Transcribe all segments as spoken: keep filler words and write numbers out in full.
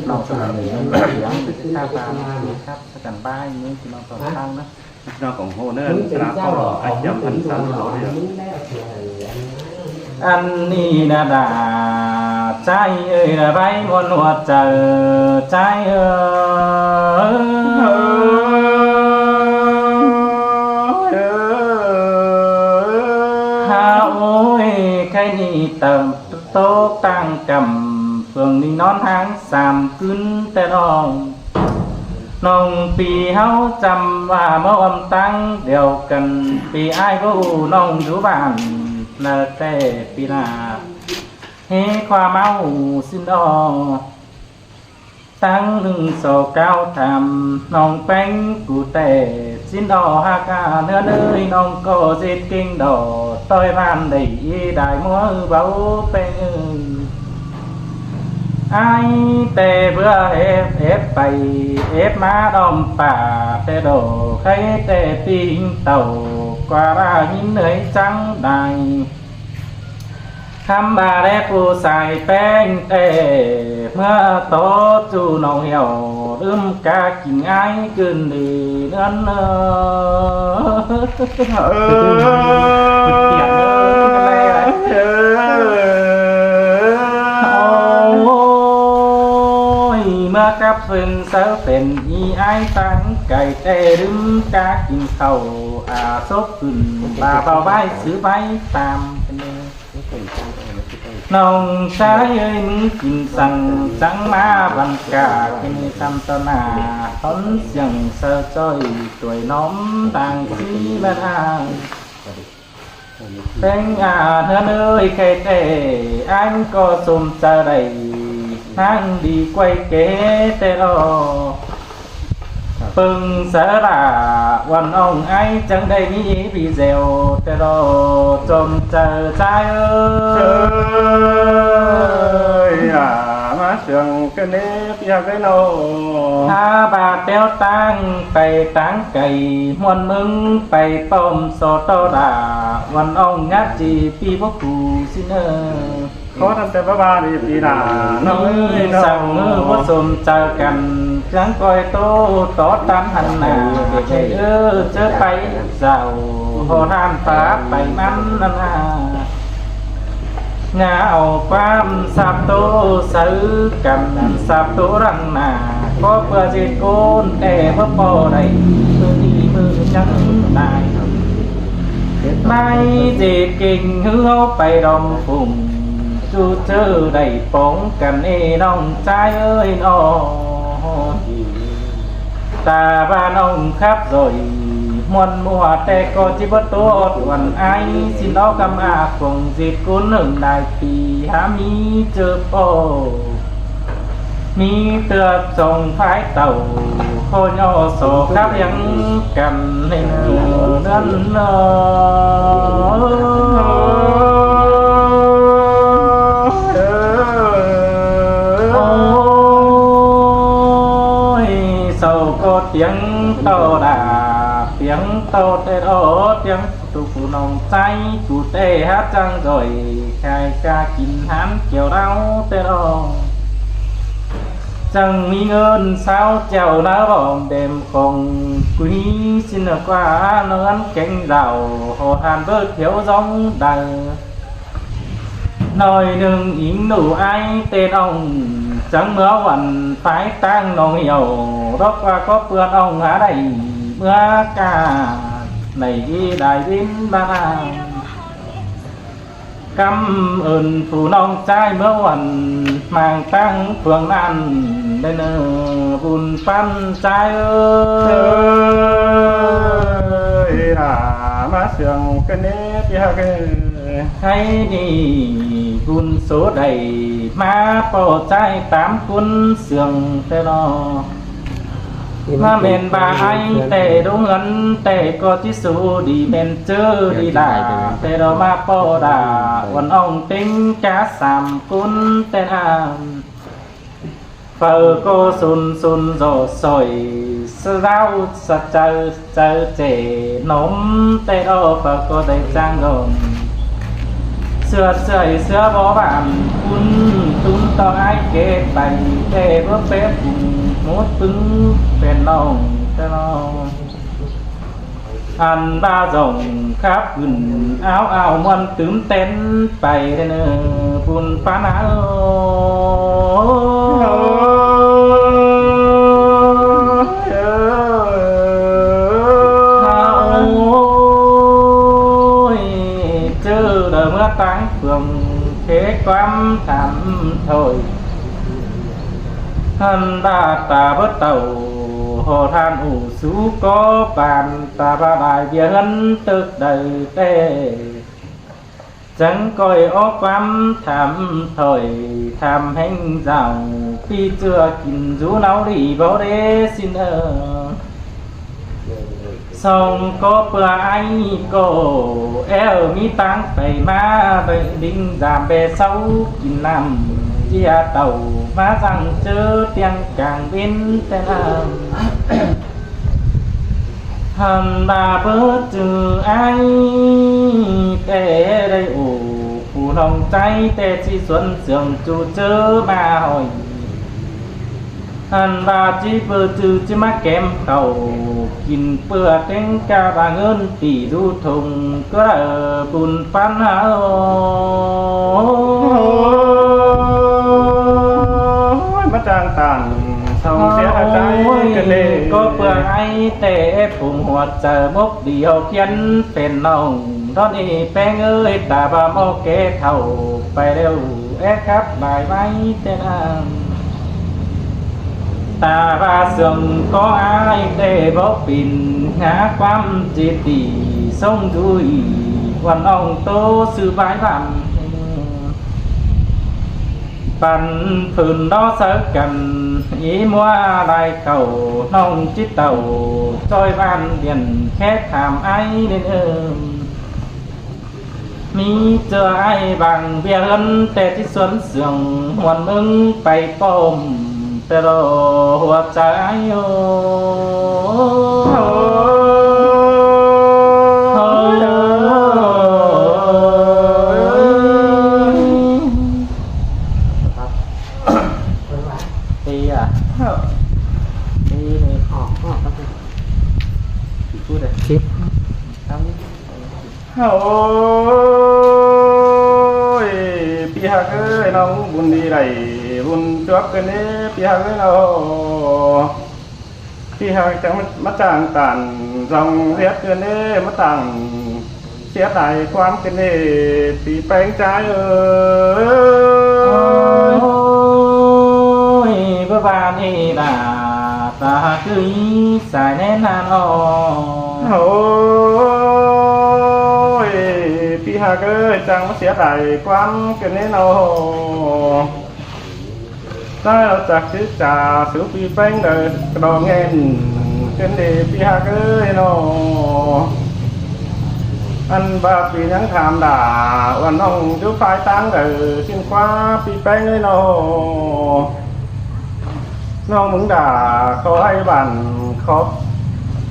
Nó sẽ là người ta ba, nó sẽ cần ba, những cái nó còn tăng đó. Nó còn hô nữa, ra có ai chăm ăn sẵn rồi. Ăn đi đã đã, trai ơi là bay muôn hoa trời, trai ơi. Ha ôi, cái đi tầm tố tăng cầm, phường đi nón háng sàm cứng tê đong. Nông pì háo chăm và mâu âm tăng điều cần pì ai vô nông dú bản là tê pì là hế khoa máu xin đo. Tăng nưng sổ cao tham nông pén cụ tê xin đo ha ca nữa nơi nông cô dịt kinh đỏ tôi ban đẩy y đại múa báu pén ưng. Ai tê bữa ép ép pay ép má đom pả tê đổ khay tê pin tàu qua ra nhìn nơi trắng đài. Khăm bà đe phù sai peng tê mưa tó chu nông hiểu đứm cá kinh ai cưng đi nươn ơ. Ôi, mưa cắp phên sớ phên y ai tăng cày tê đứm cá kinh khẩu à sốt phên bà bao vai sứ vai tam. Nông sai ơi mưng kinh săng trắng má văn cả kinh tâm tơ nà thốn siang sơ trôi tuổi nóm đang si mà đang. Peng à nơ nơi khe tê anh có sum sơ đầy năng đi quay kế tê lo. Pưng sớ là uôn ông ai chẳng đây nghĩ vì dèo tê lo trôm sơ sai ơi. Ơi à, má sương cái nếp ya cái nô. Tha bà téo tăng tay tăng cày muôn mưng tay pom so to đà uôn ông ngắt gì pi bốc cù xin ơi. Khó thăm tê bá ba đi pì đà. Nó ơi nó. Sang ngư bố sôm chào cắn trắng coi tô tó tắm hẳn nà. Ê ơ chớ bay dạo hồ than phá bay mắn năn hà. Nhà ổ quam sạp tô sớ cắn sạp tô răng nà. Có bữa dịp côn tê bớt bò đầy. Mưa đi mưa nhắn nài. Mai dịp kinh hứa bay đồng phùng. Chu chơ đảy póng căn ê nong chai ơi no. Ta ba nong khắp rồi muôn mùa tê có chỉ bớt tốt tuần ai xin đó căm à cuồng dịp cún hưởng đại pì há mi chơ pô. Mi tưa sông phái tàu khô nho sổ khắp yang căn nên năn nơ. Ôi, sầu có tiếng tàu đà, tiếng tàu tê đó, tiếng tụ cụ nông cháy, cụ tê hát trăng rồi, khai ca kín hán kiểu đau tê đó. Chẳng mi ngơn sao chèo ná bỏng đêm không quý xin qua nó ngắn cánh rào, hồ than bớt thiếu giống đằng. Nói nưng ính nụ ai tên ông, chẳng mưa vần phái tăng nông hiểu, đốc qua có pươn ông há đẩy mưa cả, đẩy đi đại vinh ba. Căm ơn phù nông trai mưa vần, mang tăng phường ăn, đến bùn păn trai ơi. Ơi, à, má sương cái nếp ya cái. Hay đi bùn số đẩy, má pò trai tám cuốn sương tê lo. Má mên ba ai tê đúng ngắn tê có tí số đi mên chớ đi đà, tê đó má pò đà, uôn ông tính cá sàm cuốn tê nà. Phở cô sùn sùn rổ sỏi, sáo sa chau chau chê nốm tê đô phở cô tê trang gồm. ꞌsứa ꞌsứa ꞌsứa bók ꞌván ꞌcốn, ꞌcốn ꞌtọ ải kẻ pay, kẻ báu pét ꞌcốn, mốt ꞌpứng pên ꞌnọng, ꞌtẹ ꞌnọng. Ăn ꞌva dỏng khắp ꞌcốn, áo áo ꞌmuôn tứm tén pay, ꞌtẹ ꞌnớ, ꞌpún ꞌphắn áo. Ôi, ꞌchớ đaư ꞌmứa ꞌtáng phường, khé ꞌquám tham thôi. Ăn ꞌva ta báu tảu, ꞌhọ than ủ sú ꞌcó pán, ta ꞌva lai ꞌviạk ꞌhướn tớc đaư ꞌtẹ. Chắng ꞌcoi ók ꞌquám tham thôi, tham ꞌhéng dao, ꞌpi ꞌchưa kin dú ꞌnau đi báu đé ꞌsịn ơ. Song ꞌcó ꞌpưa ải ꞌcọ, é ꞌmí ꞌtáng pay ꞌmá, đảy đinh dam ꞌvẹ sáu kin ꞌnặm, ꞌchí a tảu ꞌmá dăng ꞌchớ ꞌtiếng cang ꞌvến ꞌtẹ ꞌnặm. Ăn ꞌva báu ꞌchư ải ꞌtẹ đảy ổ, phủ ꞌnọng ꞌchái ꞌtẹ ꞌchí suôn sương ꞌchu ꞌchớ ꞌmá ꞌhọi. Ăn ꞌva ꞌchí báu ꞌchư ꞌchí ꞌmá kém khảu kin ꞌpưa ꞌtếng cá bang ơn tỉ dú thùng ꞌcọ đaư ꞌpún ꞌphắn áo. Ôi, ꞌmá ꞌchang tản song sia ꞌchái ꞌcọ đê. ꞌCó ꞌpưa ải ꞌtẹ phung ꞌhuột chaư mốc đi ꞌhọ khiến pên ꞌnọng. Đón ꞌnị ꞌpéng ơi, ta ꞌva ꞌmo ké thảu pay ꞌlẹo, é khắp lai ꞌmái ꞌtẹ ꞌnặm. Ta ꞌva sương ꞌcó ải ꞌtẹ báu pên, ngá ꞌquám ꞌchí tỉ sông dú ꞌnị, ꞌquám ꞌnọng ꞌtố sư bái ꞌván. Păn phưn đó sáư căn, í ꞌmúa lai khảu, ꞌnọng ꞌchí tảu ꞌchoi ꞌván điện, khé tham ải ꞌnịn ơm. ꞌMí ꞌchưa ải bang ꞌviạk ꞌhướn ꞌtẹ ꞌchí suôn sương, ꞌmuôn ꞌmứng pay ꞌpọm ꞌtẹ ꞌlọ ꞌhuột chaư ải ơ. Ôi. Ê à. Ê này. Ôi, ꞌpi ꞌhặc ơi, ꞌnọng bun đi đảy bun chuốp ꞌcọ ꞌnị, ꞌpi ꞌhặc ơi ꞌnọ. ꞌPi ꞌhặc chắng ꞌmá ꞌchang tản dong ꞌviạk ꞌcọ ꞌnị, ꞌmá tản sia tai ꞌquám ꞌcọ ꞌnị, ꞌpi ꞌpéng ꞌchái ơi. Ôi, báu ꞌva ꞌnị đa, ta ꞌhặc ới sai ꞌnén ꞌnặn ꞌnọ. Ôi, ꞌpi ꞌhặc ơi, chắng ꞌmá sia tai ꞌquám ꞌcọ ꞌnị ꞌnọ. Ta ꞌlẹo chắng chứ chả sú ꞌpi ꞌpéng đaư, đo ꞌnghên ꞌcọ ꞌnị ꞌpi ꞌhặc ơi ꞌnọ. Ăn ꞌva ꞌpi ꞌnhắng tham đa, ꞌva ꞌnọng dú phái ꞌtáng đaư ꞌsịn ꞌquá ꞌpi ꞌpéng ơi ꞌnọ. ꞌNọng ꞌmứng đa khói bản khóp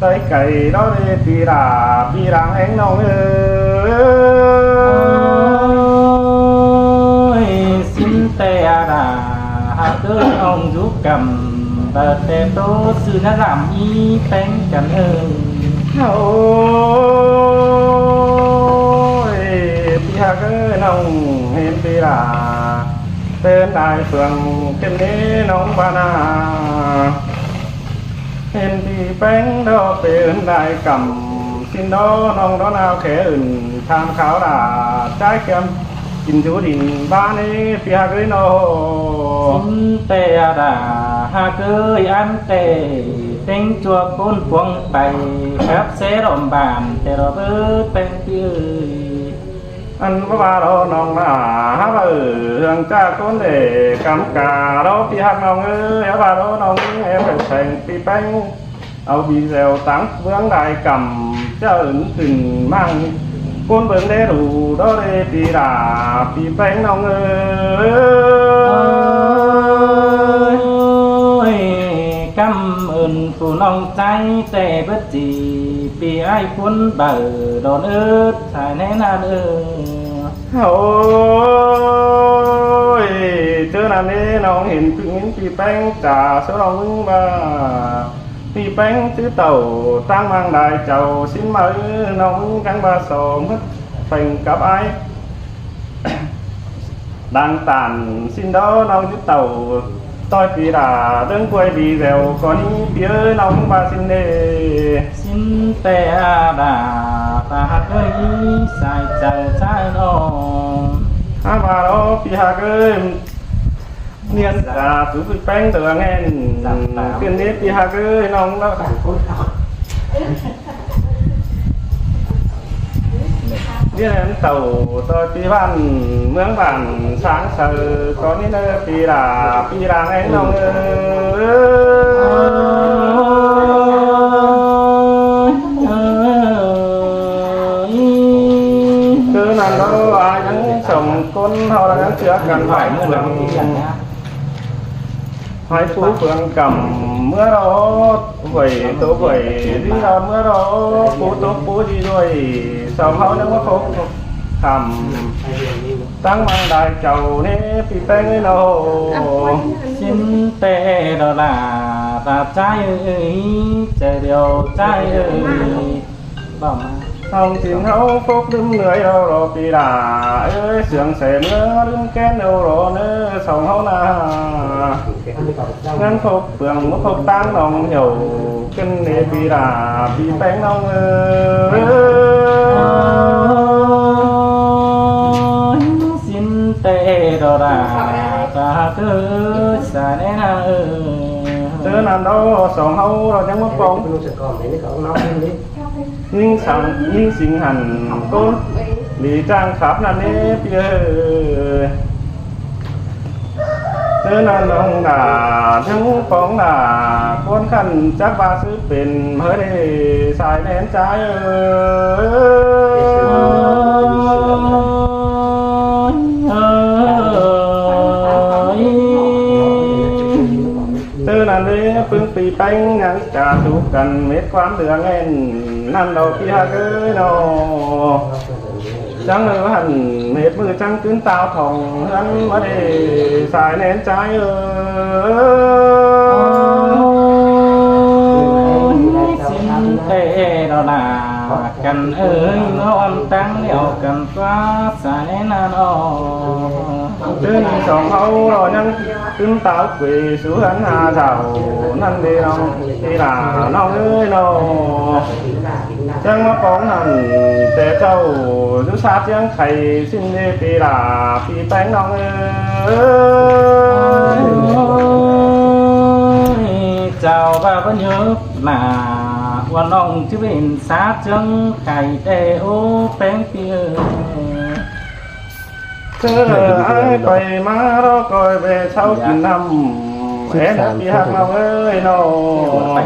Tơi cay đó đi ꞌpi đa, ꞌpi đang ꞌhéng ꞌnọng ơi. Ôi, ꞌsịn ꞌtẹ đa, ꞌhặc ới ꞌnọng dú căm, đaư ꞌtẹ ꞌtố ꞌsứ ꞌnhá lăm ꞌmí ꞌpéng căn ơi. Ôi, ꞌpi ꞌhặc ới ꞌnọng hên ꞌpi đa, pên lai phường ꞌcọ ꞌnị ꞌnọng ꞌva ꞌna. Hên ꞌpi ꞌpéng đó pên lai căm, ꞌsịn đó ꞌnọng đó ꞌnáo kẻ ứn tham kháo đa, ꞌchái kiêm kin dú đin ꞌva ꞌnị ꞌpi ꞌhặc ới ꞌnọ. ꞌSịn ꞌtẹ đa, ꞌhặc ới ăn ꞌtẹ, ꞌtếng ꞌchua ꞌcốn phuông pay, khắp ꞌsé đom bản ꞌtẹ ꞌlọ bớt ꞌpéng ꞌpi ơi. Ăn ꞌva ꞌva đó ꞌnọng đa, hák ꞌva ư, hương ꞌchạ ꞌcốn đê căm ca đó ꞌpi ꞌhặc ꞌnọng ơi, hák ꞌva đó ꞌnọng é phải seng ꞌpi ꞌpéng. Au ꞌpi dẻo táng ꞌmướng lai căm, ꞌchạ ứn ứn ꞌmáng ꞌcốn bớng đé ꞌlụk đó đê ꞌpi đa, ꞌpi ꞌpéng ꞌnọng ơi. Ôi, căm ơn phủ ꞌnọng ꞌchái ꞌtẹ bớt ꞌchí, ꞌpi ải ꞌcốn baư đon ớt sai ꞌnén ꞌnặn ơi. Ôi, ꞌchớ ꞌnặn ꞌnị ꞌnọng hên ꞌpứng ꞌmí ꞌpi ꞌPéng chả số ꞌnọng ꞌmứng ꞌva ꞌpi ꞌPéng ꞌchư tảu ꞌtáng ꞌmáng lai chảu ꞌsịn ꞌmá ꞌnọng ꞌmứng cắn ꞌva so mứt pheng cắp ải. Đang tản ꞌsịn đó ꞌnọng ꞌchư tảu ꞌtoi ꞌpi đả ꞌtếng quay video ꞌcọ ꞌnị ꞌpi ơi ꞌnọng ꞌmứng ꞌva ꞌsịn ꞌnê. ꞌSịn ꞌtẹ đả ta ꞌhặc ơi sai chaư sai ꞌnọng. Hák ꞌva đó ꞌpi ꞌhặc ơi. ꞌNiên chả sú ꞌpi ꞌPéng tơ ꞌnghen. Tiên ꞌnị ꞌpi ꞌhặc ơi ꞌnọng đó. ꞌNiên tảu ꞌtoi ꞌpi bản ꞌmướng bản sáng saư ꞌcọ ꞌnị ꞌnớ ꞌpi đả ꞌpi đả ꞌnghen ꞌnọng ơi. ꞌChớ ꞌnặn đó ai ꞌnhắng song ꞌcốn ꞌháu ꞌnhắng ꞌchưa căn phải ꞌmưa lăng. Hỏi phú phường cẩm ꞌmưa đó, quẩy tô quẩy đi đó ꞌmưa đó, phú tô phú đi đuổi, song ꞌháu ꞌnhắng ꞌmá phốc khảm ꞌtáng ꞌmáng lai chảu ꞌnị ꞌpi ꞌPéng ơi ꞌnọ. ꞌSịn ꞌtẹ đó là ta trai ơi, chảy điều trai ơi. Bảo mà. Hong tin ꞌháu phốc ꞌlứm ꞌnưới âu đó ꞌpi đả ơi, sương sẻ ꞌmứa ꞌlứm ken âu đó ꞌnớ song ꞌháu ꞌna. Ngăn phốc phường ꞌmá phốc ꞌtáng ꞌnọng hảu ken ꞌnị ꞌpi đả ꞌpi ꞌPéng ꞌnọng ơi. ꞌSịn ꞌtẹ đó là ta cứ xa ꞌnê ꞌna ơi. ꞌChớ ꞌnặn đó song ꞌháu đó ꞌnhắng ꞌmá póng ꞌnhính săng ꞌnhính sing hẳn ꞌcốn đi chang khắp ꞌnặn ꞌnị ꞌpi ơi. ꞌChớ ꞌnặn ꞌnọng đả ꞌnhắng póng đả ꞌcốn khăn chắc ꞌva ꞌsứ pên ꞌhới đảy sai ꞌnén ꞌchái ơi. ꞌChớ ꞌnặn ꞌnị ꞌpứng ꞌpi ꞌPéng ꞌnhắng chả sú căn mết ꞌquám đường ên ꞌnặn đó ꞌpi ꞌhặc ơi ꞌnọ. Chắng ꞌnớ hẳn mết ꞌmự chắng ꞌcứn táo thỏng ꞌhướn ꞌmá đảy sai ꞌnén ꞌchái ơi. Ôi, ꞌsịn ꞌtẹ đó là căn ơi ꞌnọ ꞌtáng lẻo căn ꞌquá sai ꞌnén ꞌna ꞌnọ. ꞌChớ ꞌnị song ꞌháu đó ꞌnhắng ꞌcứn táo quê sú ꞌhướn ha dảo ꞌnặn đi ꞌnọng ꞌpi đả ꞌnọng ơi ꞌnọ. Chắng ꞌmá póng hẳn ꞌtẹ chảu dú sá ꞌchiếng khay ꞌsịn đi ꞌpi đả ꞌpi ꞌPéng ꞌnọng ơi. Ôi, chào bà vẫn nhớ là ꞌuôn ꞌnọng chứ bên sá ꞌchiếng khay ꞌtẹ ô ꞌPéng ꞌpi ơi. ꞌChớ ai quay ꞌmá đó coi ꞌvẹ sau kin ꞌnặm ên ꞌpi ꞌhặc ꞌnọng ơi ꞌnọ.